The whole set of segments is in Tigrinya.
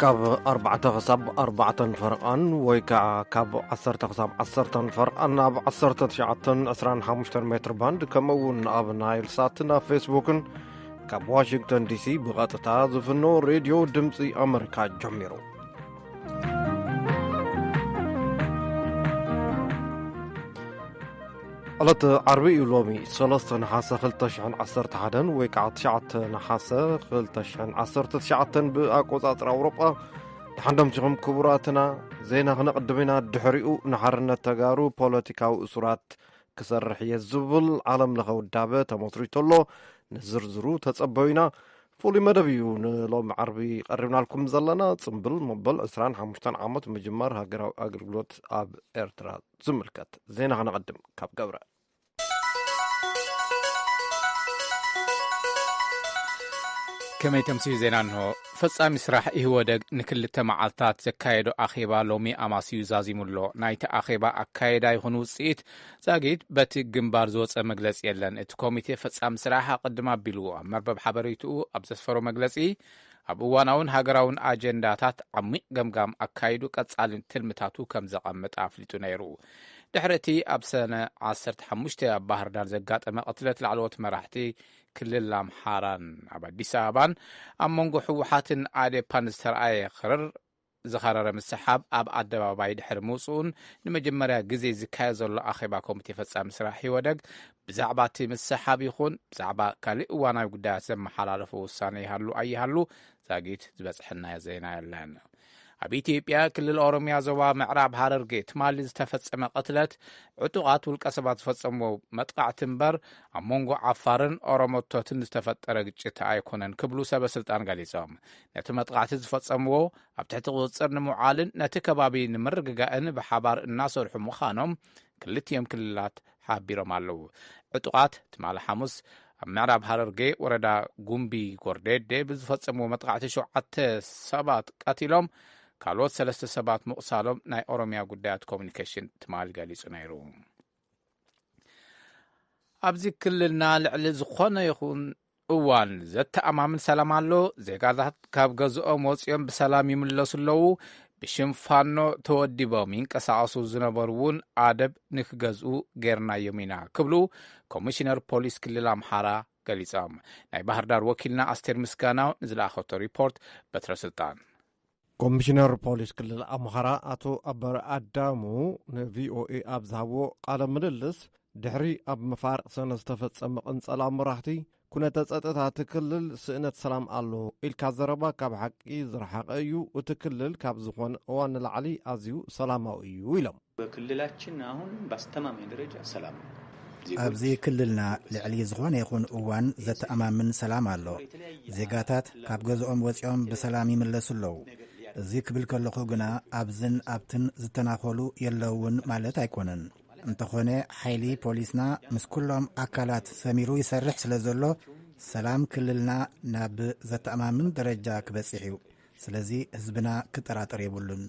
ካብ ኣርባዕተ ክሳብ ኣርባዕተን ፈርቓን ወይ ከዓ ካብ ዓሰርተ ክሳብ ዓሰርተን ፈርቓን ኣብ ዓሰርተ ትሽዓተን ዕስራን ሓሙሽተን ሜትር ባንድ፣ ከምኡ እውን ኣብ ናይል ሳትን ኣብ ፌስቡክን ካብ ዋሽንግተን ዲሲ ብቐጥታ ዝፍኖ ሬድዮ ድምፂ ኣመሪካ ጀሚሩ። ዕለት ዓርቢ እዩ ሎሚ፣ ሰለስተ ነሓሰ ክልተ ሽሕን ዓሰርተ ሓደን ወይ ከዓ ትሽዓተ ነሓሰ ክልተ ሽሕን ዓሰርተ ትሽዓተን ብኣቆፃፅራ ኣውሮጳ። ደሓን ደምሲኹም ክቡራትና። ዜና ክነቕድም ኢና። ድሕሪኡ ንሓርነት ተጋሩ ፖለቲካዊ እሱራት ክሰርሕ እየ ዝብል ዓለም ለኸ ውዳበ ተመስሪቱ ኣሎ። ንዝርዝሩ ተጸበዩና። ፍሉይ መደብ እዩ ንሎሚ ዓርቢ ቀሪብናልኩም ዘለና። ጽምብል መበል ዕስራን ሓሙሽተን ዓመት ምጅማር ሃገራዊ ኣገልግሎት ኣብ ኤርትራ ዝምልከት ዜና ክነቐድም ካብ ገብረ። ከመይ ተምስዩ ዜና እንሆ። ፈጻሚ ስራሕ ኢህወደግ ንክልተ መዓልታት ዘካየዶ ኣኼባ ሎሚ ኣማስዩ ዛዚሙ ኣሎ። ናይቲ ኣኼባ ኣካየዳ ይኹን ውጽኢት ዛጊት በቲ ግንባር ዝወጸ መግለጺ የለን። እቲ ኮሚቴ ፈጻሚ ስራሕ ኣቐድም ኣቢሉ ኣብ መርበብ ሓበሬትኡ ኣብ ዘስፈሮ መግለጺ፣ ኣብ እዋናውን ሃገራውን ኣጀንዳታት ዓሚቕ ገምጋም ኣካይዱ ቀጻሊ ትልምታቱ ከም ዘቐምጥ ኣፍሊጡ ነይሩ። ድሕሪ እቲ ኣብ ሰነ ዓሰርተ ሓሙሽተ ኣብ ባህር ዳር ዘጋጠመ ቅትለት ላዕለዎት መራሕቲ ክልል ኣምሓራን ኣብ ኣዲስ ኣበባን ኣብ መንጎ ህወሓትን ኣዴፓን ዝተረኣየ ክርር ዝኸረረ ምስሓብ ኣብ ኣደባባይ ድሕሪ ምውፅኡን ንመጀመርያ ግዜ ዝካየድ ዘሎ ኣኼባ ኮሚቴ ፈጻሚ ስራሕ ኢህወደግ ብዛዕባ እቲ ምስሓብ ይኹን ብዛዕባ ካልእ እዋናዊ ጉዳያት ዘመሓላለፎ ውሳነ ይሃሉ ኣይሃሉ ዛጊት ዝበፅሐና ዜና የለን። ኣብ ኢትዮጵያ ክልል ኦሮሚያ ዞባ ምዕራብ ሃረርጌ ትማሊ ዝተፈጸመ ቅትለት ዕጡቓት ውልቀ ሰባት ዝፈጸምዎ መጥቃዕቲ እምበር ኣብ መንጎ ዓፋርን ኦሮሞቶትን ዝተፈጠረ ግጭት ኣይኮነን ክብሉ ሰበ ስልጣን ገሊጾም። ነቲ መጥቃዕቲ ዝፈጸምዎ ኣብ ትሕቲ ቁጽጽር ንምውዓልን ነቲ ከባቢ ንምርግጋእን ብሓባር እናሰርሑ ምዃኖም ክልቲኦም ክልላት ሓቢሮም ኣለዉ። ዕጡቓት ትማሊ ሓሙስ ኣብ ምዕራብ ሃረርጌ ወረዳ ጉምቢ ጎርዴዴ ብዝፈጸምዎ መጥቃዕቲ ሸውዓተ ሰባት ቀቲሎም ካልኦት ሰለስተ ሰባት ምቑሳሎም ናይ ኦሮሚያ ጉዳያት ኮሚኒኬሽን ትማሊ ገሊጹ ነይሩ። ኣብዚ ክልልና ልዕሊ ዝኾነ ይኹን እዋን ዘተኣማምን ሰላም ኣሎ። ዜጋታት ካብ ገዝኦም ወፂኦም ብሰላም ይምለሱ ኣለዉ። ብሽም ፋኖ ተወዲቦም ይንቀሳቐሱ ዝነበሩ እውን ኣደብ ንክገዝኡ ጌርናዮም ኢና ክብሉ ኮሚሽነር ፖሊስ ክልል ኣምሓራ ገሊጾም። ናይ ባህር ዳር ወኪልና ኣስቴር ምስጋናው ንዝለኣኸቶ ሪፖርት በትረ ስልጣን። ኮሚሽነር ፖሊስ ክልል ኣምሓራ ኣቶ ኣበረ ኣዳሙ ንቪኦኤ ኣብ ዝሃብዎ ቃለ ምልልስ፣ ድሕሪ ኣብ መፋርቕ ሰነ ዝተፈጸመ ቅንጸላ መራሕቲ፣ ኩነተ ጸጥታ እቲ ክልል ስእነት ሰላም ኣሎ ኢልካ ዘረባ ካብ ሓቂ ዝረሓቐ እዩ። እቲ ክልል ካብ ዝኾነ እዋን ንላዕሊ ኣዝዩ ሰላማዊ እዩ ኢሎም። በክልላችን አሁን በአስተማማኝ ደረጃ ሰላም ነው። ዜጎች ኣብዚ ክልልና ልዕሊ ዝኾነ ይኹን እዋን ዘተኣማምን ሰላም ኣሎ። ዜጋታት ካብ ገዝኦም ወፂኦም ብሰላም ይምለሱ ኣለዉ። እዚ ክብል ከለኹ ግና ኣብዝን ኣብትን ዝተናኸሉ የለውን ማለት ኣይኮነን። እንተኾነ ሓይሊ ፖሊስና ምስ ኩሎም ኣካላት ሰሚሩ ይሰርሕ ስለ ዘሎ ሰላም ክልልና ናብ ዘተኣማምን ደረጃ ክበፅሕ እዩ። ስለዚ ህዝብና ክጠራጠር የብሉን።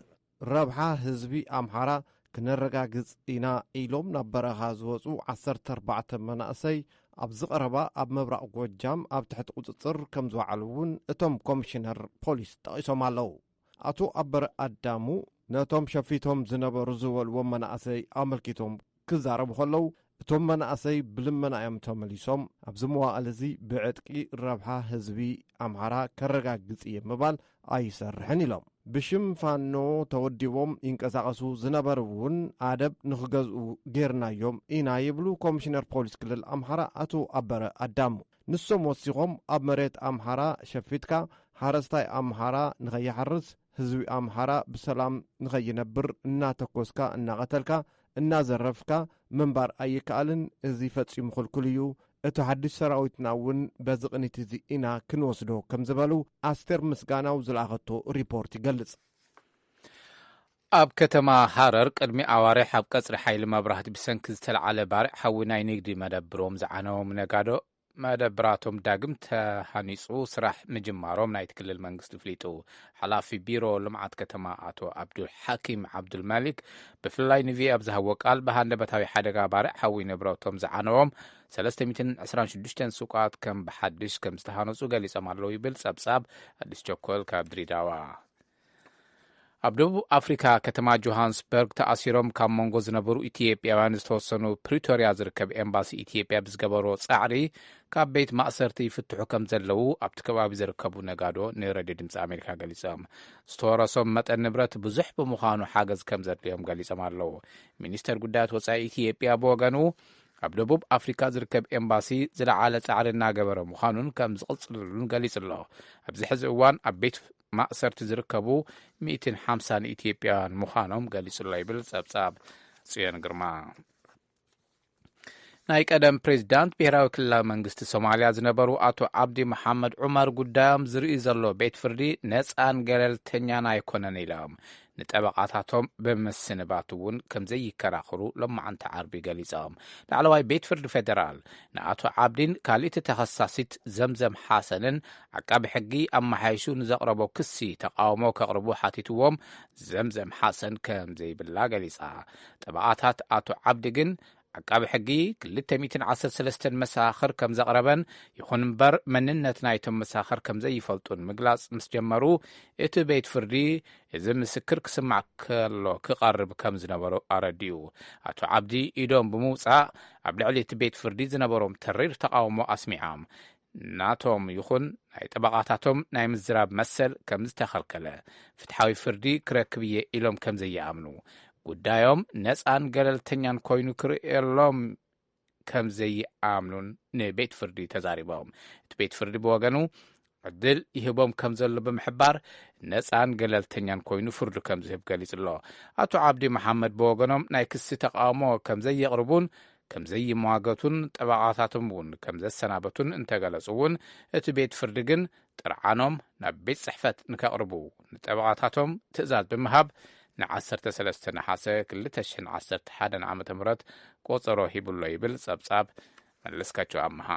ረብሓ ህዝቢ ኣምሓራ ክነረጋግጽ ኢና ኢሎም ናብ በረኻ ዝወጹ ዓሰርተ ኣርባዕተ መናእሰይ ኣብዚ ቀረባ ኣብ ምብራቕ ጎጃም ኣብ ትሕቲ ቁጽጽር ከም ዝወዓሉ እውን እቶም ኮሚሽነር ፖሊስ ጠቒሶም ኣለዉ። ኣቶ ኣበረ ኣዳሙ ነቶም ሸፊቶም ዝነበሩ ዝበልዎም መናእሰይ ኣመልኪቶም ክዛረቡ ከለዉ፣ እቶም መናእሰይ ብልመና እዮም ተመሊሶም። ኣብዚ መዋእል እዚ ብዕጥቂ ረብሓ ህዝቢ ኣምሓራ ከረጋግጽ እየ ምባል ኣይሰርሕን ኢሎም። ብሽም ፋኖ ተወዲቦም ይንቀሳቐሱ ዝነበሩ እውን ኣደብ ንኽገዝኡ ጌርናዮም ኢና ይብሉ ኮሚሽነር ፖሊስ ክልል ኣምሓራ ኣቶ ኣበረ ኣዳሙ። ንሶም ወሲኾም ኣብ መሬት ኣምሓራ ሸፊትካ ሓረስታይ ኣምሓራ ንኸይሓርስ፣ ህዝቢ ኣምሓራ ብሰላም ንኸይነብር እናተኮስካ፣ እናቐተልካ፣ እናዘረፍካ ምንባር ኣይከኣልን። እዚ ፈጺሙ ክልኩል እዩ። እቲ ሓድሽ ሰራዊትና እውን በዚ ቅኒት እዚ ኢና ክንወስዶ ከም ዝበሉ ኣስቴር ምስጋናው ዝለኣኸቶ ሪፖርት ይገልጽ። ኣብ ከተማ ሃረር ቅድሚ ኣዋርሕ ኣብ ቀጽሪ ሓይሊ መብራህቲ ብሰንኪ ዝተለዓለ ባርዕ ሓዊ ናይ ንግዲ መደብሮም ዝዓነዎም ነጋዶ መደብራቶም ዳግም ተሃኒጹ ስራሕ ምጅማሮም ናይቲ ክልል መንግስቲ ኣፍሊጡ። ሓላፊ ቢሮ ልምዓት ከተማ ኣቶ ኣብዱል ሓኪም ዓብዱል ማሊክ ብፍላይ ንቪኦኤ ኣብ ዝሃቦ ቃል ብሃንደበታዊ ሓደጋ ባርዕ ሓዊ ንብረቶም ዝዓነዎም ሰለስተ ሚእትን ዕስራን ሽዱሽተን ሱቃት ከም ብሓድሽ ከም ዝተሃነጹ ገሊጾም ኣለዉ ይብል ጸብጻብ ኣዲስ ቸኮል ካብ ድሬዳዋ። ኣብ ደቡብ ኣፍሪካ ከተማ ጆሃንስበርግ ተኣሲሮም ካብ መንጎ ዝነበሩ ኢትዮጵያውያን ዝተወሰኑ ፕሪቶርያ ዝርከብ ኤምባሲ ኢትዮጵያ ብዝገበሮ ጻዕሪ ካብ ቤት ማእሰርቲ ይፍትሑ ከም ዘለዉ ኣብቲ ከባቢ ዝርከቡ ነጋዶ ንሬድዮ ድምፂ ኣሜሪካ ገሊጾም። ዝተወረሶም መጠን ንብረት ብዙሕ ብምዃኑ ሓገዝ ከም ዘድልዮም ገሊጾም ኣለዉ። ሚኒስተር ጉዳያት ወጻኢ ኢትዮጵያ ብወገኑ ኣብ ደቡብ ኣፍሪካ ዝርከብ ኤምባሲ ዝለዓለ ጻዕሪ እናገበረ ምዃኑን ከም ዝቕጽልሉን ገሊጹ ኣሎ። ኣብዚ ሕዚ እዋን ኣብ ቤት ማእሰርቲ ዝርከቡ ሚእትን ሓምሳን ኢትዮጵያውያን ምዃኖም ገሊጹ ኣሎ ይብል ጸብጻብ ጽዮን ግርማ። ናይ ቀደም ፕሬዚዳንት ብሄራዊ ክልላዊ መንግስቲ ሶማልያ ዝነበሩ ኣቶ ዓብዲ መሓመድ ዑመር ጉዳዮም ዝርኢ ዘሎ ቤት ፍርዲ ነፃን ገለልተኛን ኣይኮነን ኢሎም ንጠበቓታቶም ብምስንባት እውን ከም ዘይከራኸሩ ሎማዓንቲ ዓርቢ ገሊጾም። ላዕለዋይ ቤት ፍርዲ ፌደራል ንኣቶ ዓብዲን ካልእቲ ተኸሳሲት ዘምዘም ሓሰንን ዓቃቢ ሕጊ ኣመሓይሹ ንዘቕረቦ ክሲ ተቃውሞ ከቕርቡ ሓቲትዎም፣ ዘምዘም ሓሰን ከም ዘይብላ ገሊጻ። ጠበቓታት ኣቶ ዓብዲ ግን ዓቃቢ ሕጊ ክልተ ሚእትን ዓሰርተ ሰለስተን መሰኻኽር ከም ዘቕረበን፣ ይኹን እምበር መንነት ናይቶም መሰኻኽር ከም ዘይፈልጡን ምግላጽ ምስ ጀመሩ፣ እቲ ቤት ፍርዲ እዚ ምስክር ክስማዕ ከሎ ክቐርብ ከም ዝነበሮ ኣረዲኡ። ኣቶ ዓብዲ ኢዶም ብምውጻእ ኣብ ልዕሊ እቲ ቤት ፍርዲ ዝነበሮም ተሪር ተቓውሞ ኣስሚዖም። ናቶም ይኹን ናይ ጠበቓታቶም ናይ ምዝራብ መሰል ከም ዝተኸልከለ፣ ፍትሓዊ ፍርዲ ክረክብ እየ ኢሎም ከም ዘይኣምኑ፣ ጉዳዮም ነፃን ገለልተኛን ኮይኑ ክርእየሎም ከም ዘይኣምኑን ንቤት ፍርዲ ተዛሪቦም። እቲ ቤት ፍርዲ ብወገኑ ዕድል ይህቦም ከም ዘሎ ብምሕባር፣ ነፃን ገለልተኛን ኮይኑ ፍርዱ ከም ዝህብ ገሊጹ ኣሎ። ኣቶ ዓብዲ መሓመድ ብወገኖም ናይ ክሲ ተቃውሞ ከም ዘየቕርቡን ከም ዘይሟገቱን ጠበቓታቶም እውን ከም ዘሰናበቱን እንተገለጹ እውን፣ እቲ ቤት ፍርዲ ግን ጥርዓኖም ናብ ቤት ጽሕፈት ንከቕርቡ ንጠበቓታቶም ትእዛዝ ብምሃብ፣ ን ዓሰርተ ሰለስተ ነሓሰ ክልተ ሽሕን ዓሰርተ ሓደን ዓመተ ምህረት ቆጸሮ ሂቡሎ ይብል ጸብጻብ መለስካቸው ኣምሃ።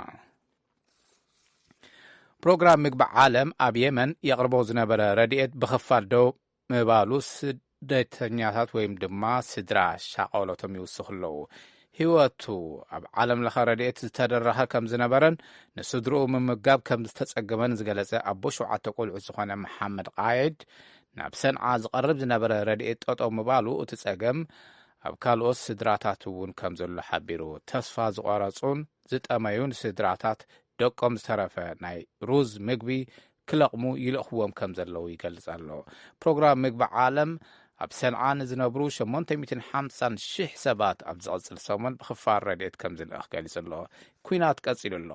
ፕሮግራም ምግቢ ዓለም ኣብ የመን የቕርቦ ዝነበረ ረድኤት ብኽፋል ደው ምባሉ ስደተኛታት ወይም ድማ ስድራ ሻቐሎቶም ይውስኹ ኣለዉ። ህይወቱ ኣብ ዓለም ለኸ ረድኤት ዝተደረኸ ከም ዝነበረን ንስድርኡ ምምጋብ ከም ዝተጸገመን ዝገለጸ ኣቦ ሸውዓተ ቆልዑ ዝኾነ መሓመድ ቃየድ፣ ናብ ሰንዓ ዝቐርብ ዝነበረ ረድኤት ጠጠው ምባሉ እቲ ጸገም ኣብ ካልኦት ስድራታት እውን ከም ዘሎ ሓቢሩ። ተስፋ ዝቖረጹን ዝጠመዩን ስድራታት ደቆም ዝተረፈ ናይ ሩዝ ምግቢ ክለቕሙ ይልእኽዎም ከም ዘለዉ ይገልጽ ኣሎ። ፕሮግራም ምግቢ ዓለም ኣብ ሰንዓ ንዝነብሩ ሸሞንተ ሚእትን ሓምሳን ሽሕ ሰባት ኣብ ዝቕጽል ሰሙን ብኽፋል ረድኤት ከም ዝልእኽ ገሊጹ ኣሎ። ኲናት ቀጺሉ ኣሎ።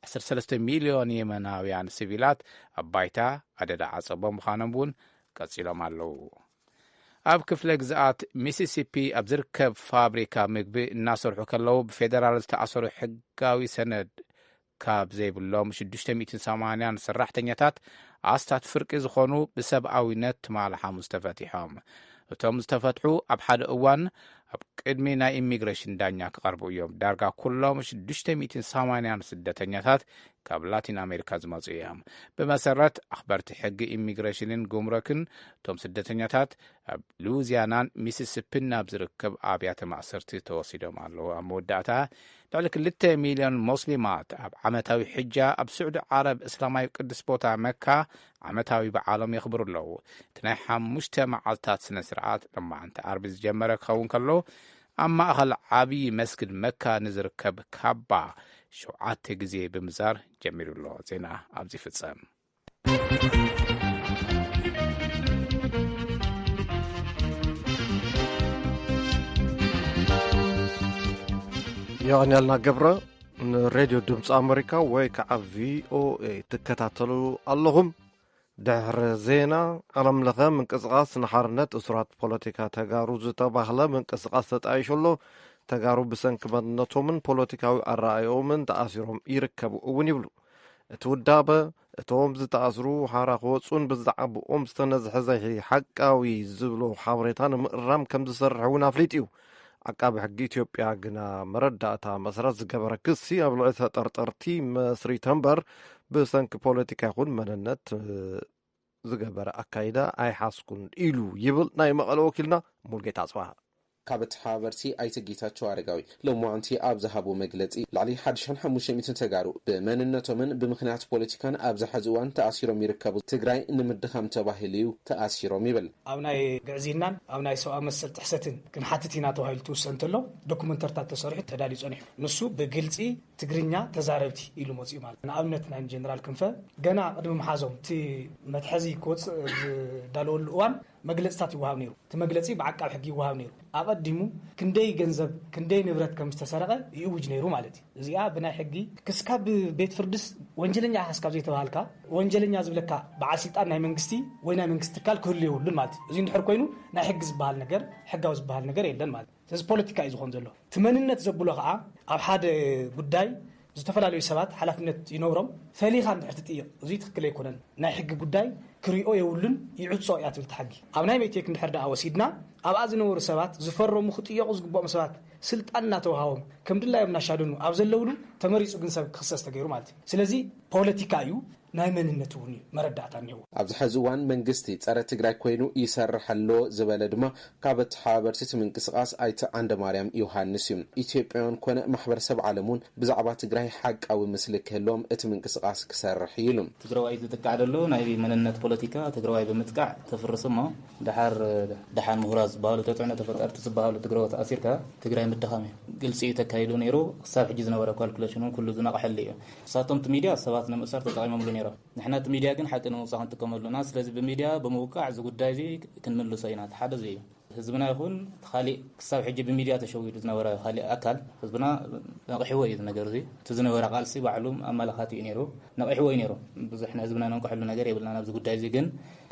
ዓሰርተ ሰለስተ ሚልዮን የመናውያን ሲቪላት ኣብ ባይታ ኣደዳ ዓጸቦ ምዃኖም እውን ቀጺሎም ኣለዉ። ኣብ ክፍለ ግዝኣት ሚሲሲፒ ኣብ ዝርከብ ፋብሪካ ምግቢ እናሰርሑ ከለዉ ብፌደራል ዝተኣሰሩ ሕጋዊ ሰነድ ካብ ዘይብሎም ሽዱሽተ ሚእትን ሰማንያን ሰራሕተኛታት ኣስታት ፍርቂ ዝኾኑ ብሰብኣዊነት ትማሊ ሓሙስ ተፈቲሖም። እቶም ዝተፈትሑ ኣብ ሓደ እዋን ኣብ ቅድሚ ናይ ኢሚግሬሽን ዳኛ ክቐርቡ እዮም። ዳርጋ ኩሎም ሽዱሽተ ሚእትን ሰማንያን ስደተኛታት ካብ ላቲን ኣሜሪካ ዝመጹ እዮም። ብመሰረት ኣኽበርቲ ሕጊ ኢሚግሬሽንን ጉምረክን፣ እቶም ስደተኛታት ኣብ ሉዊዚያናን ሚሲሲፒን ናብ ዝርከብ ኣብያተ ማእሰርቲ ተወሲዶም ኣለዉ። ኣብ መወዳእታ፣ ልዕሊ ክልተ ሚልዮን ሞስሊማት ኣብ ዓመታዊ ሕጃ ኣብ ስዑዲ ዓረብ እስላማዊ ቅዱስ ቦታ መካ ዓመታዊ በዓሎም የኽብሩ ኣለዉ። እቲ ናይ ሓሙሽተ መዓልታት ስነ ስርዓት ሎማዓንቲ ዓርቢ ዝጀመረ ክኸውን ከሎ፣ ኣብ ማእኸል ዓብዪ መስጊድ መካ ንዝርከብ ካባ ሸውዓተ ግዜ ብምዛር ጀሚሩ ኣሎ። ዜና ኣብዚ ይፍጸም። የቐንያልና ገብረ። ንሬድዮ ድምፂ ኣመሪካ ወይ ከዓ ቪኦኤ ትከታተሉ ኣለኹም። ድሕሪ ዜና፣ ዓለም ለኸ ምንቅስቓስ ንሓርነት እሱራት ፖለቲካ ተጋሩ ዝተባህለ ምንቅስቓስ ተጣይሹ ኣሎ። ተጋሩ ብሰንኪ መንነቶምን ፖለቲካዊ ኣረኣእዮምን ተኣሲሮም ይርከቡ እውን ይብሉ። እቲ ውዳበ፣ እቶም ዝተኣስሩ ሓራ ክወፁን ብዛዕባኦም ዝተነዝሐ ዘይሓቃዊ ዝብሎ ሓበሬታ ንምእራም ከም ዝሰርሕ እውን ኣፍሊጡ እዩ። ዓቃቢ ሕጊ ኢትዮጵያ ግና መረዳእታ መሰረት ዝገበረ ክሲ ኣብ ልዕሊ ተጠርጠርቲ መስሪተ እምበር፣ ብሰንኪ ፖለቲካ ይኹን መንነት ዝገበረ ኣካይዳ ኣይሓዝኩን ኢሉ ይብል ናይ መቐለ ወኪልና ሙልጌታ ኣጽብሃ። ካብ ተሓባበርቲ ኣይተ ጌታቸው ኣረጋዊ ሎማዓንቲ ኣብ ዝሃቡ መግለፂ፣ ልዕሊ ሓደ ሽሕን ሓሙሽተ ሚእትን ተጋሩ ብመንነቶምን ብምኽንያት ፖለቲካን ኣብዚ ሕዚ እዋን ተኣሲሮም ይርከቡ። ትግራይ ንምድኻም ተባሂሉ እዩ ተኣሲሮም ይብል። ኣብ ናይ ግዕዝይናን ኣብ ናይ ሰብኣዊ መሰል ጥሕሰትን ክንሓትት ኢና ተባሂሉ ትውሰን እንተሎ፣ ዶኩመንተርታት ተሰሪሑ ተዳልዩ ጸኒሑ። ንሱ ብግልጺ ትግርኛ ተዛረብቲ ኢሉ መጺኡ። ማለት ንኣብነት ናይ ጀነራል ክንፈ ገና ቅድሚ ምሓዞም እቲ መትሐዚ ክወጽእ ዝዳለወሉ እዋን መግለጽታት ይወሃብ ነይሩ። እቲ መግለጺ ብዓቃብ ሕጊ ይወሃብ ነይሩ። ኣቐዲሙ ክንደይ ገንዘብ ክንደይ ንብረት ከም ዝተሰረቐ ይእውጅ ነይሩ ማለት እዩ። እዚኣ ብናይ ሕጊ ክስካብ ቤት ፍርድስ ወንጀለኛ ኢኻ ስካብ ዘይተባሃልካ፣ ወንጀለኛ ዝብለካ በዓል ስልጣን ናይ መንግስቲ ወይ ናይ መንግስቲ ትካል ክህሉ የብሉን ማለት እዩ። እዚ እንድሕር ኮይኑ ናይ ሕጊ ዝበሃል ነገር፣ ሕጋዊ ዝበሃል ነገር የለን ማለት እዩ። ስለዚ ፖለቲካ እዩ ዝኾን ዘሎ። እቲ መንነት ዘብሎ ከዓ ኣብ ሓደ ጉዳይ ዝተፈላለዩ ሰባት ሓላፍነት ይነብሮም፣ ፈሊኻ እንድሕር ትጥይቕ፣ እዚ ትክክል ኣይኮነን፣ ናይ ሕጊ ጉዳይ ክሪኦ የብሉን፣ ይዕጾ እያ ትብል እቲ ሕጊ። ኣብ ናይ ሜቴክ እንድሕር ደኣ ወሲድና፣ ኣብኣ ዝነበሩ ሰባት ዝፈረሙ ክጥየቑ ዝግብኦም ሰባት ስልጣን እናተውሃቦም ከም ድላዮም እናሻደኑ ኣብ ዘለውሉ ተመሪጹ ግን ሰብ ክኽሰስ ተገይሩ ማለት እዩ። ስለዚ ፖለቲካ እዩ፣ ናይ መንነት እውን እዩ መረዳእታ እኒአዎ። ኣብዚ ሕዚ እዋን መንግስቲ ጸረ ትግራይ ኮይኑ ይሰርሕ ኣሎ ዝበለ ድማ ካብ ተሓባበርቲ እቲ ምንቅስቃስ ኣይተ ዓንደማርያም ዮሃንስ እዩ። ኢትዮጵያውያን ኮነ ማሕበረሰብ ዓለም እውን ብዛዕባ ትግራይ ሓቃዊ ምስሊ ክህልዎም እቲ ምንቅስቃስ ክሰርሕ እዩ ኢሉ። ትግራዋይ ዝጥቃዕ ዘሎ ናይ መንነት ፖለቲካ ትግራዋይ ብምጥቃዕ ተፍርስ እሞ፣ ደሓር ደሓን ምሁራት ዝበሃሉ፣ ተፅዕኖ ተፈጠርቲ ዝበሃሉ ትግራዎት ኣሲርካ ትግራይ ምድኻም እዩ። ግልፂ እዩ ተካይዱ ነይሩ። ክሳብ ሕጂ ዝነበረ ካልኩሌሽን እውን ኩሉ ዝነቕሐሉ እዩ። ንሳቶም እቲ ሚድያ ሰባት ንምእሳር ተጠቒሞምሉ ነይሮም። ንሕና እቲ ሚድያ ግን ሓቂ ንምውፃእ ክንጥቀመሉ ኢና። ስለዚ ብሚድያ ብምውቃዕ እዚ ጉዳይ እዚ ክንምልሶ ኢና። እቲ ሓደ እዚ እዩ። ህዝብና ይኹን እቲ ካሊእ ክሳብ ሕጂ ብሚድያ ተሸዊዱ ዝነበረ ካሊእ ኣካል ህዝብና ነቒሕዎ እዩ እዚ ነገር እዚ። እቲ ዝነበረ ቃልሲ ባዕሉ ኣመላኻቲ እዩ ነይሩ። ነቒሕዎ እዩ ነይሩ። ብዙሕ ንህዝብና ነንቅሐሉ ነገር የብልናን ኣብዚ ጉዳይ እዚ። ግን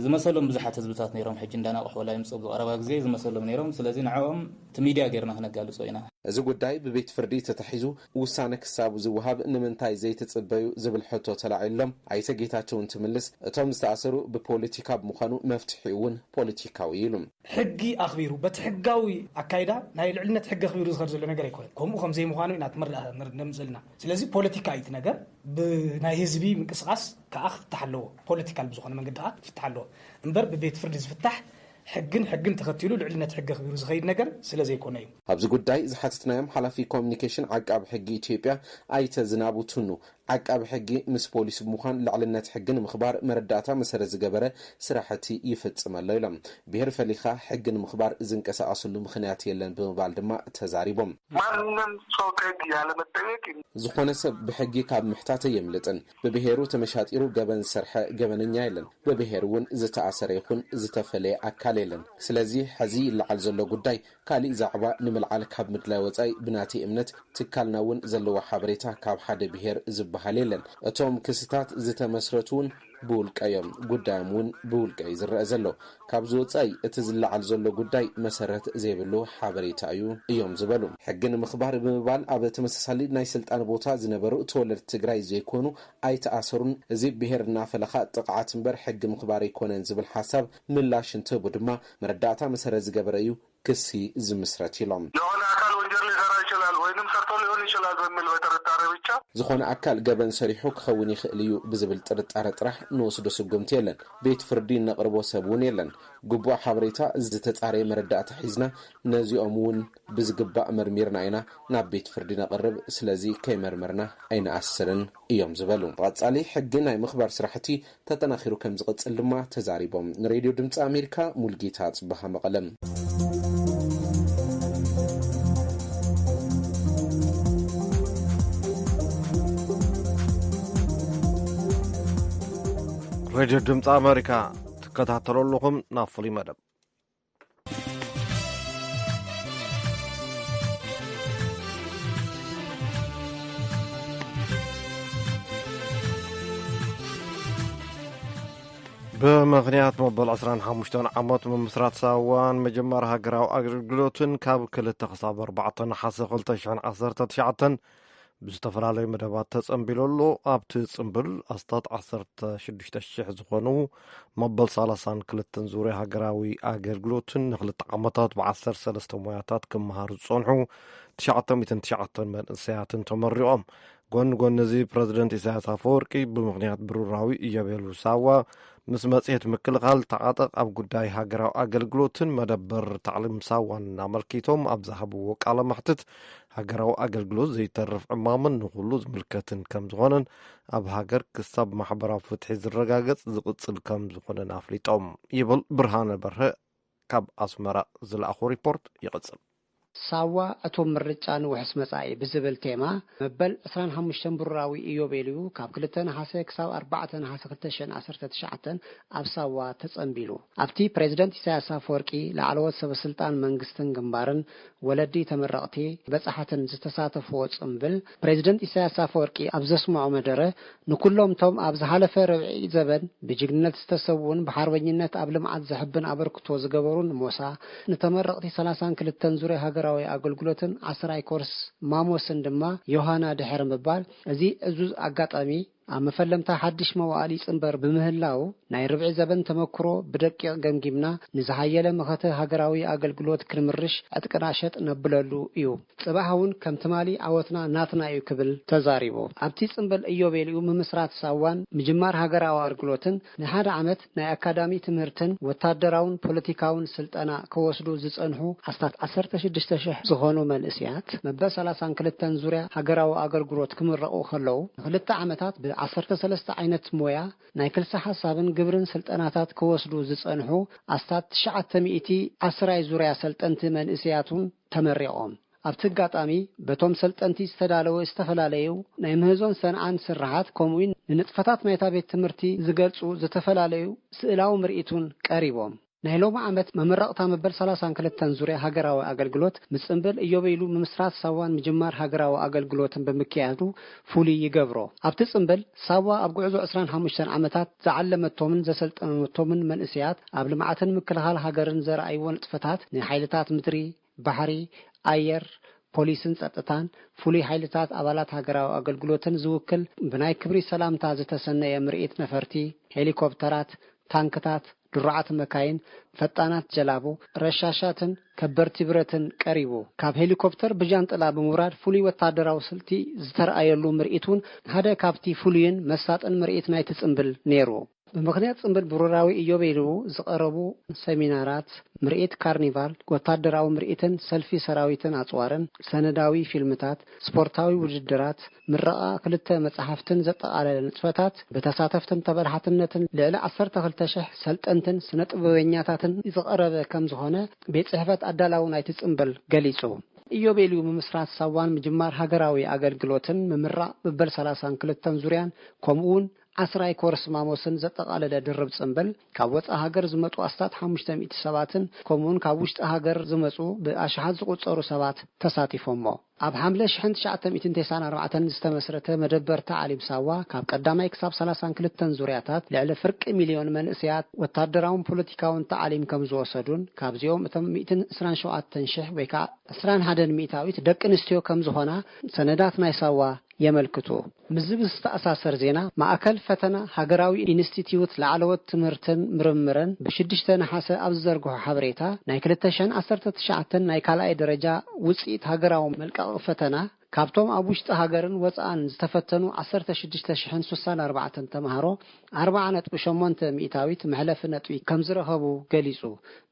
ዝመሰሎም ብዙሓት ህዝብታት ነይሮም። ሕጂ እንዳነቕሑ ወላ ይምፅኡ ብዝቐረባ ግዜ ዝመሰሎም ነይሮም። ስለዚ ንዕኦም እቲ ሚድያ ጌርና ክነጋልጾ ኢና። እዚ ጉዳይ ብቤት ፍርዲ ተታሒዙ ውሳነ ክሳቡ ዝወሃብ ንምንታይ ዘይትጽበዩ ዝብል ሕቶ ተላዒሎም ኣይተ ጌታቸው እንትምልስ፣ እቶም ዝተኣሰሩ ብፖለቲካ ብምዃኑ መፍትሒኡ እውን ፖለቲካዊ ኢሉ። ሕጊ ኣኽቢሩ በቲ ሕጋዊ ኣካይዳ ናይ ልዕልነት ሕጊ ኣኽቢሩ ዝኸድ ዘሎ ነገር ኣይኮነን። ከምኡ ከም ዘይምዃኑ ኢና እቲ መረዳእታ ነር-፣ ነምጽእ ዘለና። ስለዚ ፖለቲካ እዩ እቲ ነገር። ብናይ ህዝቢ ምንቅስቃስ ከኣ ክፍታሕ ኣለዎ። ፖለቲካል ብዝኾነ መንገዲ ከኣ ክፍታሕ ኣለዎ። እምበር ብቤት ፍርዲ ዝፍታሕ ሕግን ሕግን ተኸቲሉ ልዕልነት ሕጊ ኣኽቢሩ ዝኸይድ ነገር ስለ ዘይኮነ እዩ። ኣብዚ ጉዳይ ዝሓተትናዮም ሓላፊ ኮሚኒኬሽን ዓቃቢ ሕጊ ኢትዮጵያ ኣይተ ዝናቡ ቱኑ፣ ዓቃቢ ሕጊ ምስ ፖሊስ ብምዃን ልዕልነት ሕጊ ንምኽባር መረዳእታ መሰረት ዝገበረ ስራሕቲ ይፍጽም ኣሎ ኢሎም። ብሄር ፈሊኻ ሕጊ ንምኽባር ዝንቀሳቐስሉ ምኽንያት የለን ብምባል ድማ ተዛሪቦም። ማንም ሰው ከህግ ያለመጠየቅ ዝኾነ ሰብ ብሕጊ ካብ ምሕታት ኣየምልጥን። ብብሄሩ ተመሻጢሩ ገበን ዝሰርሐ ገበነኛ የለን። ብብሄር እውን ዝተኣሰረ ይኹን ዝተፈለየ ኣካል የለን። ስለዚ ሕዚ ይለዓል ዘሎ ጉዳይ ካሊእ ዛዕባ ንምልዓል ካብ ምድላይ ወጻኢ ብናተይ እምነት ትካልና እውን ዘለዎ ሓበሬታ ካብ ሓደ ብሄር ዝበሃል የለን። እቶም ክስታት ዝተመስረቱ እውን ብውልቀ እዮም። ጉዳዮም እውን ብውልቀ እዩ ዝረአ ዘሎ። ካብዚ ወጻኢ እቲ ዝለዓል ዘሎ ጉዳይ መሰረት ዘይብሉ ሓበሬታ እዩ እዮም ዝበሉ። ሕጊ ንምኽባር ብምባል ኣብ ተመሳሳሊ ናይ ስልጣን ቦታ ዝነበሩ ተወለድቲ ትግራይ ዘይኮኑ ኣይተኣሰሩን። እዚ ብሄር እናፈለኻ ጥቕዓት እምበር ሕጊ ምኽባር ኣይኮነን ዝብል ሓሳብ ምላሽ እንትህቡ ድማ መረዳእታ መሰረት ዝገበረ እዩ ክሲ ዝምስረት ኢሎም። የሆነ አካል ወንጀል ሊሰራ ይችላል ወይንም ሰርቶ ሊሆን ይችላል በሚል በጥርጣሬ ብቻ ዝኾነ ኣካል ገበን ሰሪሑ ክኸውን ይኽእል እዩ ብዝብል ጥርጣረ ጥራሕ ንወስዶ ስጉምቲ የለን። ቤት ፍርዲ እነቕርቦ ሰብ እውን የለን። ግቡእ ሓበሬታ ዝተጻረየ መረዳእታ ሒዝና ነዚኦም እውን ብዝግባእ መርሚርና ኢና ናብ ቤት ፍርዲ ነቕርብ። ስለዚ ከይመርመርና ኣይንኣስርን እዮም ዝበሉ። ብቐጻሊ ሕጊ ናይ ምኽባር ስራሕቲ ተጠናኺሩ ከም ዝቕጽል ድማ ተዛሪቦም። ንሬድዮ ድምፂ ኣሜሪካ ሙልጌታ ጽበሃ መቐለም። ሬድዮ ድምፂ ኣሜሪካ ትከታተሉ ኣለኹም። ናብ ፍሉይ መደብ። ብምኽንያት መበል ዕስራን ሓሙሽተን ዓመት ምምስራት ሳዋን ምጅማር ሃገራዊ ኣገልግሎትን ካብ ክልተ ክሳብ ኣርባዕተ ነሓሰ ክልተ ሽሕን ዓሰርተ ትሽዓተን ብዝተፈላለዩ መደባት ተጸንቢሉ ኣሎ። ኣብቲ ጽምብል ኣስታት ዓሰርተ ሽዱሽተ ሽሕ ዝኾኑ መበል ሰላሳን ክልተን ዙርያ ሃገራዊ ኣገልግሎትን ንክልተ ዓመታት ብዓሰርተ ሰለስተ ሞያታት ክመሃሩ ዝጸንሑ ትሽዓተ ሚእትን ትሽዓተን መንእሰያትን ተመሪቖም። ጎኒ ጎኒ እዚ፣ ፕረዚደንት ኢሳያስ ኣፈወርቂ ብምኽንያት ብሩራዊ ኢዮቤሉ ሳዋ ምስ መጽሔት ምክልኻል ተዓጠቕ ኣብ ጉዳይ ሃገራዊ ኣገልግሎትን መደበር ታዕሊም ሳዋን ኣመልኪቶም ኣብ ዝሃብዎ ቃለ መሕትት፣ ሃገራዊ ኣገልግሎት ዘይተርፍ ዕማምን ንኹሉ ዝምልከትን ከም ዝኾነን፣ ኣብ ሃገር ክሳብ ማሕበራዊ ፍትሒ ዝረጋገጽ ዝቕጽል ከም ዝኾነን ኣፍሊጦም። ይብል ብርሃነ በርሀ ካብ ኣስመራ ዝለኣኾ ሪፖርት ይቕጽል። ሳዋ ዕቱብ ምርጫ ንውሕስ መጻኢ ብዝብል ቴማ፣ መበል ዕስራን ሓሙሽተን ብሩራዊ ኢዮቤልዩ ካብ ክልተ ነሓሰ ክሳብ ኣርባዕተ ነሓሰ ክልተ ሽሕን ዓሰርተ ትሽዓተን ኣብ ሳዋ ተጸንቢሉ። ኣብቲ ፕሬዚደንት ኢሳያስ ኣፈወርቂ፣ ላዕለዎት ሰበስልጣን መንግስትን ግንባርን፣ ወለዲ ተመረቕቲ፣ በጻሕትን ዝተሳተፍዎ ጽምብል፣ ፕሬዚደንት ኢሳያስ ኣፈወርቂ ኣብ ዘስምዖ መደረ፣ ንኩሎም ቶም ኣብ ዝሓለፈ ርብዒ ዘበን ብጅግንነት ዝተሰውኡን ብሓርበኝነት ኣብ ልምዓት ዘሕብን ኣበርክቶ ዝገበሩን ሞሳ፣ ንተመረቕቲ ሰላሳን ክልተን ዙርያ ሃገራዊ ኣገልግሎትን ዓስራይ ኮርስ ማሞስን ድማ ዮሃና ድሕሪ ምባል፣ እዚ ዕዙዝ ኣጋጣሚ ኣብ መፈለምታ ሓድሽ መዋዕል ይጽንበር ብምህላው፣ ናይ ርብዒ ዘበን ተመክሮ ብደቂቕ ገምጊምና፣ ንዝሓየለ መኸተ ሃገራዊ ኣገልግሎት ክንምርሽ ዕጥቅና ሸጥ ነብለሉ እዩ። ጽባሕ እውን ከም ትማሊ ዓወትና ናትና እዩ ክብል ተዛሪቡ። ኣብቲ ጽምብል ኢዮቤልዩ ምምስራት ሳዋን ምጅማር ሃገራዊ ኣገልግሎትን ንሓደ ዓመት ናይ ኣካዳሚ ትምህርትን ወታደራውን ፖለቲካውን ስልጠና ክወስዱ ዝጸንሑ ኣስታት ዓሰርተ ሽዱሽተ ሽሕ ዝኾኑ መንእስያት መበል ሰላሳን ክልተን ዙርያ ሃገራዊ ኣገልግሎት ክምረቑ ከለዉ፣ ንክልተ ዓመታት ብዓሰርተ ሰለስተ ዓይነት ሞያ ናይ ክልሰ ሓሳብን ግብርን ስልጠናታት ክወስዱ ዝጸንሑ ኣስታት ትሽዓተ ሚእቲ ዓስራይ ዙርያ ሰልጠንቲ መንእስያት እውን ተመሪቖም። ኣብቲ ኣጋጣሚ በቶም ሰልጠንቲ ዝተዳለወ ዝተፈላለዩ ናይ ምህዞን ሰንዓን ስርሓት፣ ከምኡውን ንንጥፈታት ናይታ ቤት ትምህርቲ ዝገልጹ ዝተፈላለዩ ስእላዊ ምርኢት እውን ቀሪቦም። ናይ ሎሚ ዓመት መመረቕታ መበል ሰላሳን ክልተን ዙርያ ሃገራዊ ኣገልግሎት፣ ምጽንብል ኢዮቤሉ ምምስራት ሳዋን ምጅማር ሃገራዊ ኣገልግሎትን ብምክያዱ ፍሉይ ይገብሮ። ኣብቲ ጽምብል፣ ሳዋ ኣብ ጉዕዞ ዕስራን ሓሙሽተን ዓመታት ዝዓለመቶምን ዘሰልጠነቶምን መንእስያት ኣብ ልምዓትን ምክልኻል ሃገርን ዘርኣይዎ ንጥፈታት፣ ንሓይልታት ምድሪ፣ ባሕሪ፣ ኣየር፣ ፖሊስን ጸጥታን፣ ፍሉይ ሓይልታት፣ ኣባላት ሃገራዊ ኣገልግሎትን ዝውክል ብናይ ክብሪ ሰላምታ ዝተሰነየ ምርኢት ነፈርቲ፣ ሄሊኮፕተራት፣ ታንክታት፣ ድሩዓት መካይን፣ ፈጣናት ጀላቡ፣ ረሻሻትን ከበድቲ ብረትን ቀሪቡ። ካብ ሄሊኮፕተር ብጃንጥላ ብምውራድ ፍሉይ ወታደራዊ ስልቲ ዝተረኣየሉ ምርኢት እውን ሓደ ካብቲ ፍሉይን መሳጥን ምርኢት ናይቲ ጽምብል ነይሩ። ብምኽንያት ጽምብል ብሩራዊ ኢዮቤልዩ ዝቐረቡ ሰሚናራት፣ ምርኢት ካርኒቫል፣ ወታደራዊ ምርኢትን ሰልፊ ሰራዊትን ኣጽዋርን፣ ሰነዳዊ ፊልምታት፣ ስፖርታዊ ውድድራት፣ ምረቓ ክልተ መጻሕፍትን ዘጠቓለለ ንጥፈታት፣ ብተሳተፍትን ተበላሓትነትን ልዕሊ ዓሰርተ ክልተ ሽሕ ሰልጠንትን ስነ-ጥበበኛታትን ዝቐረበ ከም ዝኾነ ቤት ጽሕፈት ኣዳላዊ ናይቲ ጽምብል ገሊጹ። ኢዮቤልዩ ምምስራት ሳዋን ምጅማር ሃገራዊ ኣገልግሎትን ምምራቕ መበል ሰላሳን ክልተን ዙርያን፣ ከምኡውን ዓስራይ ኮርስ ማሞስን ዘጠቓለለ ድርብ ጽምብል፣ ካብ ወጻኢ ሃገር ዝመጹ ኣስታት ሓሙሽተ ሚእቲ ሰባትን፣ ከምኡውን ካብ ውሽጢ ሃገር ዝመጹ ብኣሽሓት ዝቑጸሩ ሰባት ተሳቲፎሞ። ኣብ ሓምለ ሽሕን ትሽዓተ ሚእትን ተስዓን ኣርባዕተን ዝተመስረተ መደበር ታዕሊም ሳዋ፣ ካብ ቀዳማይ ክሳብ ሰላሳን ክልተን ዙርያታት ልዕሊ ፍርቂ ሚልዮን መንእስያት ወታደራውን ፖለቲካውን ታዕሊም ከም ዝወሰዱን፣ ካብዚኦም እቶም ሚእትን ዕስራን ሸውዓተን ሽሕ ወይ ከዓ ዕስራን ሓደን ሚእታዊት ደቂ ኣንስትዮ ከም ዝኾና ሰነዳት ናይ ሳዋ የመልክቱ። ምስዚ ብዝተኣሳሰር ዜና፣ ማእከል ፈተና ሃገራዊ ኢንስቲትዩት ላዕለዎት ትምህርትን ምርምርን ብሽዱሽተ ነሓሰ ኣብ ዝዘርግሖ ሓበሬታ፣ ናይ ክልተ ሽሕን ዓሰርተ ትሽዓተን ናይ ካልኣይ ደረጃ ውጽኢት ሃገራዊ መልቀቒ ፈተና፣ ካብቶም ኣብ ውሽጢ ሃገርን ወጻእን ዝተፈተኑ ዓሰርተ ሽዱሽተ ሽሕን ስሳን ኣርባዕተን ተምሃሮ፣ ኣርብዓ ነጥቢ ሸሞንተ ሚእታዊት መሕለፊ ነጥቢ ከም ዝረኸቡ ገሊጹ።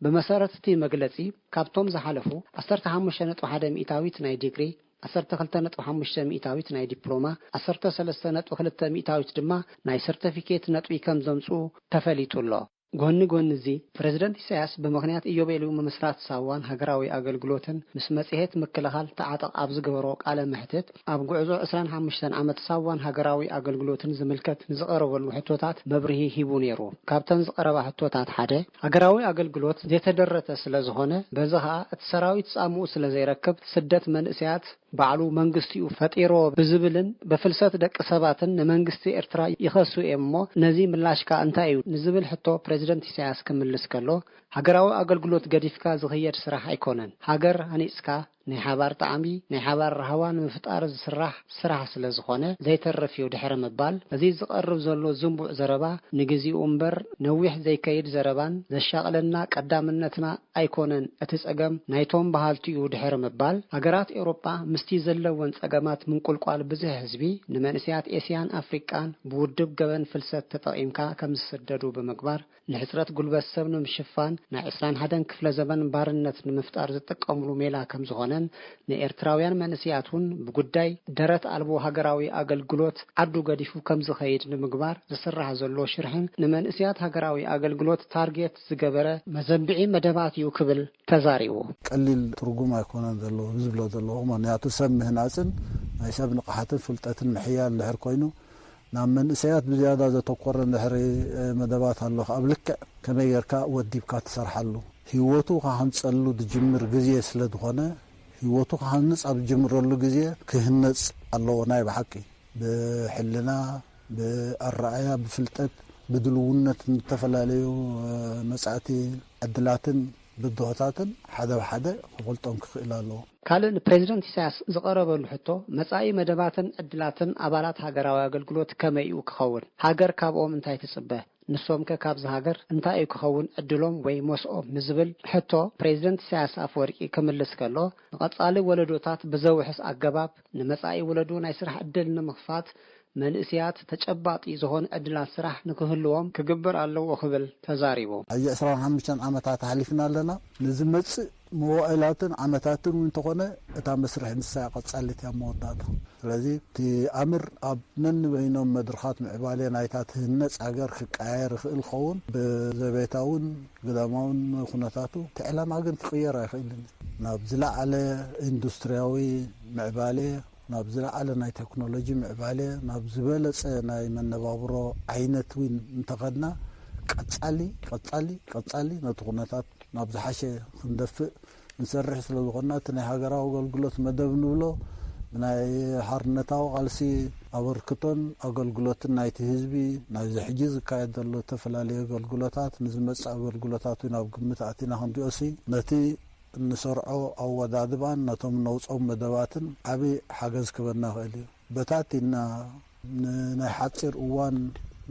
ብመሰረት እቲ መግለጺ፣ ካብቶም ዝሓለፉ፣ ዓሰርተ ሓሙሽተ ነጥቢ ሓደ ሚእታዊት ናይ ዲግሪ፣ ዓሰርተ ክልተ ነጥቢ ሓሙሽተ ሚእታዊት ናይ ዲፕሎማ፣ ዓሰርተ ሰለስተ ነጥቢ ክልተ ሚእታዊት ድማ ናይ ሰርተፊኬት ነጥቢ ከም ዘምጽኡ ተፈሊጡ ኣሎ። ጎኒ ጎኒ እዚ፣ ፕረዚደንት ኢሳያስ ብምኽንያት ኢዮቤልዩ ምምስራት ሳዋን ሃገራዊ ኣገልግሎትን ምስ መጽሔት ምክልኻል ተዓጠቕ ኣብ ዝገበሮ ቃለ መሕትት፣ ኣብ ጉዕዞ ዕስራን ሓሙሽተን ዓመት ሳዋን ሃገራዊ ኣገልግሎትን ዝምልከት ንዝቐረበሉ ሕቶታት መብርሂ ሂቡ ነይሩ። ካብተን ዝቐረባ ሕቶታት ሓደ፣ ሃገራዊ ኣገልግሎት ዘይተደረተ ስለ ዝኾነ፣ በዚ ኸኣ እቲ ሰራዊት ጻምኡ ስለ ዘይረክብ፣ ስደት መንእሰያት ባዕሉ መንግስቲኡ ፈጢሮ ብዝብልን ብፍልሰት ደቂ ሰባትን ንመንግስቲ ኤርትራ ይኸሱ እዮም እሞ፣ ነዚ ምላሽካ እንታይ እዩ ንዝብል ሕቶ ፕረዚደንት ኢሳያስ ክምልስ ከሎ፣ ሃገራዊ ኣገልግሎት ገዲፍካ ዝኽየድ ስራሕ ኣይኮነን። ሃገር ሃኒጽካ፣ ናይ ሓባር ጣዕሚ፣ ናይ ሓባር ራህዋ ንምፍጣር ዝስራሕ ስራሕ ስለ ዝኾነ ዘይተርፍ እዩ ድሕሪ ምባል፣ እዚ ዝቐርብ ዘሎ ዝንቡዕ ዘረባ ንግዚኡ እምበር ነዊሕ ዘይከይድ ዘረባን ዘሻቕለና ቀዳምነትና ኣይኮነን፣ እቲ ጸገም ናይቶም በሃልቲ እዩ ድሕሪ ምባል፣ ሃገራት ኤውሮጳ ምስቲ ዘለወን ጸገማት ምንቁልቋል ብዝሒ ህዝቢ ንመንእሰያት ኤስያን ኣፍሪቃን ብውድብ ገበን ፍልሰት ተጠቒምካ ከም ዝስደዱ ብምግባር፣ ንሕጽረት ጉልበት ሰብ ንምሽፋን ናይ ዕስራን ሓደን ክፍለ ዘመን ባርነት ንምፍጣር ዝጥቀምሉ ሜላ ከም ዝኾነን ንኤርትራውያን መንእሰያት እውን ብጉዳይ ደረት ኣልቦ ሃገራዊ ኣገልግሎት ዓዱ ገዲፉ ከም ዝኸይድ ንምግባር ዝስራሕ ዘሎ ሽርሕን ንመንእሰያት ሃገራዊ ኣገልግሎት ታርጌት ዝገበረ መዘንብዒ መደባት እዩ ክብል ተዛሪቡ። ቀሊል ትርጉም ኣይኮነን ዘለዎ ዝብሎ ዘለኹ። ምኽንያቱ ሰብ ምህናጽን ናይ ሰብ ንቕሓትን ፍልጠትን ምሕያል እንድሕር ኮይኑ ናብ መንእሰያት ብዝያዳ ዘተኮረ እንድሕሪ መደባት ኣሎ፣ ኣብ ልክዕ ከመይ ጌርካ ወዲብካ ትሰርሓሉ፣ ህይወቱ ክሃንጸሉ ዝጅምር ግዜ ስለ ዝኾነ፣ ህይወቱ ክሃንጽ ኣብ ዝጅምረሉ ግዜ ክህነጽ ኣለዎ። ናይ ብሓቂ ብሕልና፣ ብኣረኣያ፣ ብፍልጠት፣ ብድልውነት፣ ንተፈላለዩ መጻእቲ ዕድላትን ብድሆታትን ሓደ ብሓደ ክፈልጦም ክኽእል ኣለዎ። ካልእ ንፕሬዚደንት ኢሳያስ ዝቐረበሉ ሕቶ፣ መጻኢ መደባትን ዕድላትን ኣባላት ሃገራዊ ኣገልግሎት ከመይ እዩ ክኸውን? ሃገር ካብኦም እንታይ ትጽበ? ንሶምከ ካብዚ ሃገር እንታይ እዩ ክኸውን ዕድሎም ወይ ሞስኦም ንዝብል ሕቶ ፕሬዚደንት ኢሳያስ ኣፈወርቂ ክምልስ ከሎ፣ ንቐጻሊ ወለዶታት ብዘውሕስ ኣገባብ ንመጻኢ ወለዶ ናይ ስራሕ ዕድል ንምኽፋት መንእሰያት ተጨባጢ ዝኾነ ዕድላት ስራሕ ንክህልዎም ክግበር ኣለዎ ክብል ተዛሪቡ። ሕጂ ዕስራን ሓሙሽተን ዓመታት ኣሕሊፍና ኣለና። ንዝመጽእ መዋእላትን ዓመታትን እውን እንተኾነ እታ መስርሕ ንሳ እያ ቀጻሊት እያ መወዳእታ። ስለዚ እቲ ኣምር ኣብ ነንበይኖም መድርኻት ምዕባለ ናይታ ትህነጽ ሃገር ክቀያየር ይኽእል ክኸውን፣ ብዘቤታውን ግዳማውን ኩነታቱ እቲ ዕላማ ግን ክቕየር ኣይኽእልን እዩ። ናብ ዝለዓለ ኢንዱስትሪያዊ ምዕባለ፣ ናብ ዝለዓለ ናይ ቴክኖሎጂ ምዕባለ፣ ናብ ዝበለጸ ናይ መነባብሮ ዓይነት እውን እንተኸድና ቀጻሊ ቀጻሊ ቀጻሊ ነቲ ኩነታት ናብ ዝሓሸ ክንደፍእ ንሰርሕ ስለ ዝኾንና፣ እቲ ናይ ሃገራዊ ኣገልግሎት መደብ ንብሎ ብናይ ሓርነታዊ ቃልሲ ኣበርክቶን ኣገልግሎትን ናይቲ ህዝቢ፣ ናይዚ ሕጂ ዝካየድ ዘሎ ዝተፈላለዩ ኣገልግሎታት፣ ንዝመጽእ ኣገልግሎታት እውን ኣብ ግምት ኣእቲና ክንሪኦሲ፣ ነቲ እንሰርዖ ኣወዳድባን ነቶም ነውጾም መደባትን ዓቢ ሓገዝ ክበና ይኽእል እዩ። በታቲና ንናይ ሓጺር እዋን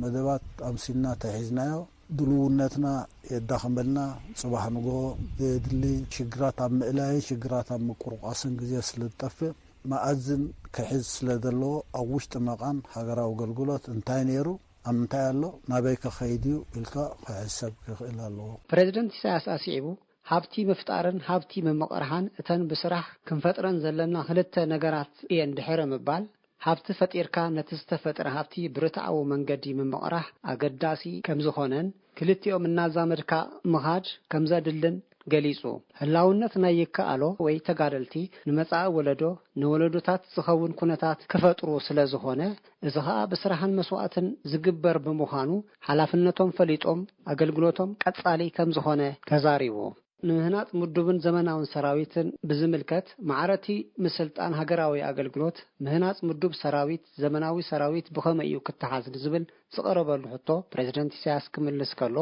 መደባት ኣምሲልና ተሒዝናዮ፣ ድልውነትና የዳኽመልና። ጽባሕ ንግሆ ዘየድሊ ሽግራት ኣብ ምእላይን ሽግራት ኣብ ምቁርቋስን ግዜ ስለ ዝጠፍእ፣ መኣዝን ክሕዝ ስለ ዘለዎ፣ ኣብ ውሽጢ መቓን ሃገራዊ ኣገልግሎት እንታይ ነይሩ፣ ኣብ ምንታይ ኣሎ፣ ናበይ ከኸይድ እዩ ኢልካ ክሕሰብ ክኽእል ኣለዎ። ፕሬዚደንት ኢሳያስ ኣስዒቡ፣ ሃብቲ ምፍጣርን ሃብቲ ምምቕርሓን እተን ብስራሕ ክንፈጥረን ዘለና ክልተ ነገራት እየን ድሕሪ ምባል፣ ሃብቲ ፈጢርካ ነቲ ዝተፈጥረ ሃብቲ ብርትዓዊ መንገዲ ምምቕራሕ ኣገዳሲ ከም ዝኾነን፣ ክልቲኦም እናዛመድካ ምኻድ ከም ዘድልን ገሊጹ። ህላውነት ናይ ይከኣሎ ወይ ተጋደልቲ ንመጻኢ ወለዶ፣ ንወለዶታት ዝኸውን ኩነታት ክፈጥሩ ስለ ዝኾነ፣ እዚ ኸኣ ብስራሕን መስዋእትን ዝግበር ብምዃኑ፣ ሓላፍነቶም ፈሊጦም ኣገልግሎቶም ቀጻሊ ከም ዝኾነ ተዛሪቡ። ንምህናጽ ምዱብን ዘመናውን ሰራዊትን ብዝምልከት፣ ማዕረቲ ምስልጣን ሃገራዊ ኣገልግሎት፣ ምህናጽ ምዱብ ሰራዊት፣ ዘመናዊ ሰራዊት ብኸመይ እዩ ክተሓዝ ንዝብል ዝቐረበሉ ሕቶ ፕሬዚደንት ኢሳያስ ክምልስ ከሎ፣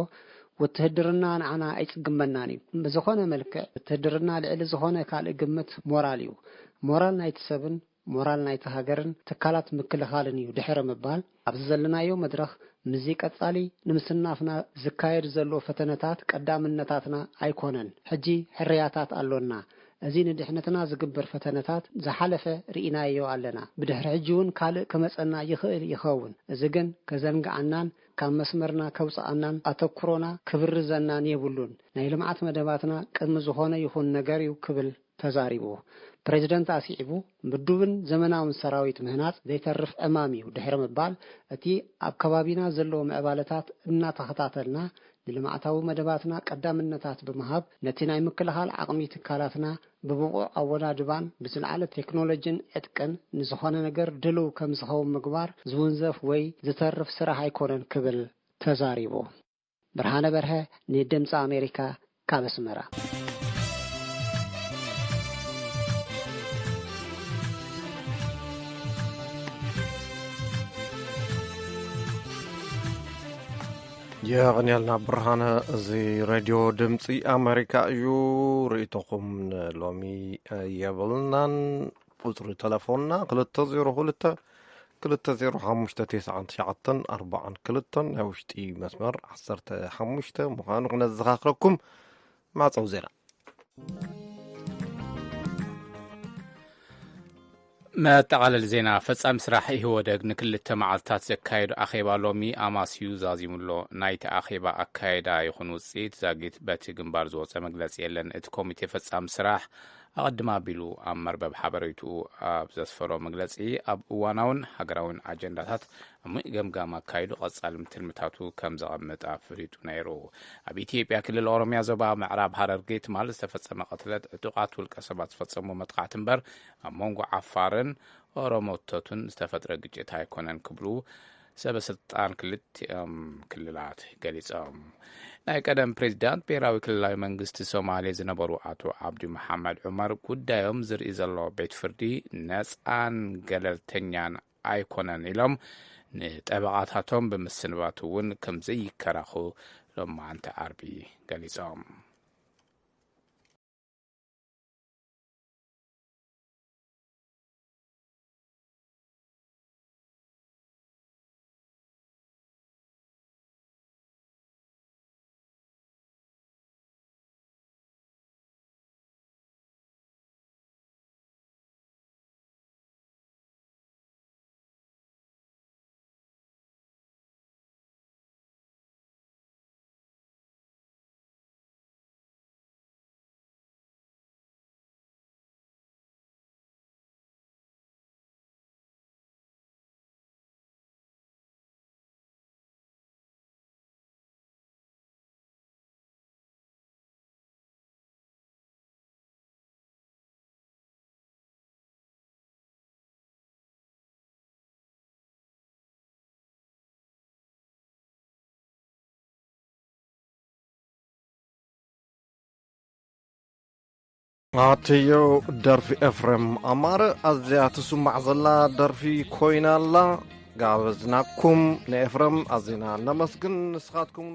ውትህድርና ንዓና ኣይጽግመናን እዩ። ብዝኾነ መልክዕ፣ ውትህድርና ልዕሊ ዝኾነ ካልእ ግምት ሞራል እዩ። ሞራል ናይቲ ሰብን ሞራል ናይቲ ሃገርን ትካላት ምክልኻልን እዩ ድሕሪ ምባል፣ ኣብዚ ዘለናዮ መድረኽ ምስዚ ቀጻሊ ንምስናፍና ዝካየድ ዘሎ ፈተነታት ቀዳምነታትና ኣይኮነን። ሕጂ ሕርያታት ኣሎና። እዚ ንድሕነትና ዝግበር ፈተነታት ዝሓለፈ ርኢናዮ ኣለና። ብድሕሪ ሕጂ እውን ካልእ ክመጸና ይኽእል ይኸውን። እዚ ግን ከዘንግዓናን ካብ መስመርና ከውጽኣናን ኣተኩሮና ክብርዘናን የብሉን። ናይ ልምዓት መደባትና ቅድሚ ዝኾነ ይኹን ነገር እዩ ክብል ተዛሪቡ። ፕሬዚደንት ኣስዒቡ፣ ምዱብን ዘመናውን ሰራዊት ምህናጽ ዘይተርፍ ዕማም እዩ ድሕሪ ምባል፣ እቲ ኣብ ከባቢና ዘለዉ ምዕባለታት እናተኸታተልና ንልምዓታዊ መደባትና ቀዳምነታት ብምሃብ፣ ነቲ ናይ ምክልኻል ዓቕሚ ትካላትና ብብቑዕ ኣወዳድባን ብዝለዓለ ቴክኖሎጂን ዕጥቅን ንዝኾነ ነገር ድልው ከም ዝኸውን ምግባር ዝውንዘፍ ወይ ዝተርፍ ስራሕ ኣይኮነን ክብል ተዛሪቡ። ብርሃነ በርሀ ንድምፂ ኣሜሪካ ካብ ኣስመራ። የቐንየልና ብርሃነ። እዚ ሬድዮ ድምፂ ኣሜሪካ እዩ። ርእይቶኹም ንሎሚ የብልናን። ቁፅሪ ተለፎንና ክልተ ዜሮ ክልተ፣ ክልተ ዜሮ ሓሙሽተ፣ ተስዓን ትሽዓተን ኣርባዓን ክልተን፣ ናይ ውሽጢ መስመር ዓሰርተ ሓሙሽተ ምዃኑ ክነዘኻኽረኩም። ማዕፀው ዜና። መጠቓለሊ ዜና። ፈጻሚ ስራሕ ኢህወደግ ንክልተ መዓልታት ዘካየዶ ኣኼባ ሎሚ ኣማስዩ ዛዚሙ ኣሎ። ናይቲ ኣኼባ ኣካየዳ ይኹን ውጽኢት ዛጊት በቲ ግንባር ዝወጸ መግለጺ የለን። እቲ ኮሚቴ ፈጻሚ ስራሕ ኣቐድም ኣቢሉ ኣብ መርበብ ሓበሬትኡ ኣብ ዘስፈሮ መግለጺ፣ ኣብ እዋናውን ሃገራውን ኣጀንዳታት ዓሚቕ ገምጋም ኣካይዱ ቀጻሊ ትልምታቱ ከም ዘቐምጥ ኣፍሊጡ ነይሩ። ኣብ ኢትዮጵያ ክልል ኦሮሚያ ዞባ ምዕራብ ሃረርጌ ትማል ዝተፈጸመ ቅትለት ዕጡቓት ውልቀ ሰባት ዝፈጸሞ መጥቃዕቲ እምበር ኣብ መንጎ ዓፋርን ኦሮሞቶትን ዝተፈጥረ ግጭት ኣይኮነን ክብሉ ሰበ ስልጣን ክልቲኦም ክልላት ገሊጾም። ናይ ቀደም ፕሬዚዳንት ብሄራዊ ክልላዊ መንግስቲ ሶማሌ ዝነበሩ ኣቶ ዓብዲ መሓመድ ዑመር ጉዳዮም ዝርኢ ዘሎ ቤት ፍርዲ ነጻን ገለልተኛን ኣይኮነን ኢሎም ንጠበቓታቶም ብምስንባት እውን ከም ዘይከራኹ ሎማዓንቲ ዓርቢ ገሊጾም። ኣትዮ፣ ደርፊ ኤፍሬም ኣማረ ኣዝያ ትስማዕ ዘላ ደርፊ ኮይና ኣላ። ጋበዝናኩም ንኤፍሬም ኣዚና ነመስግን። ንስኻትኩም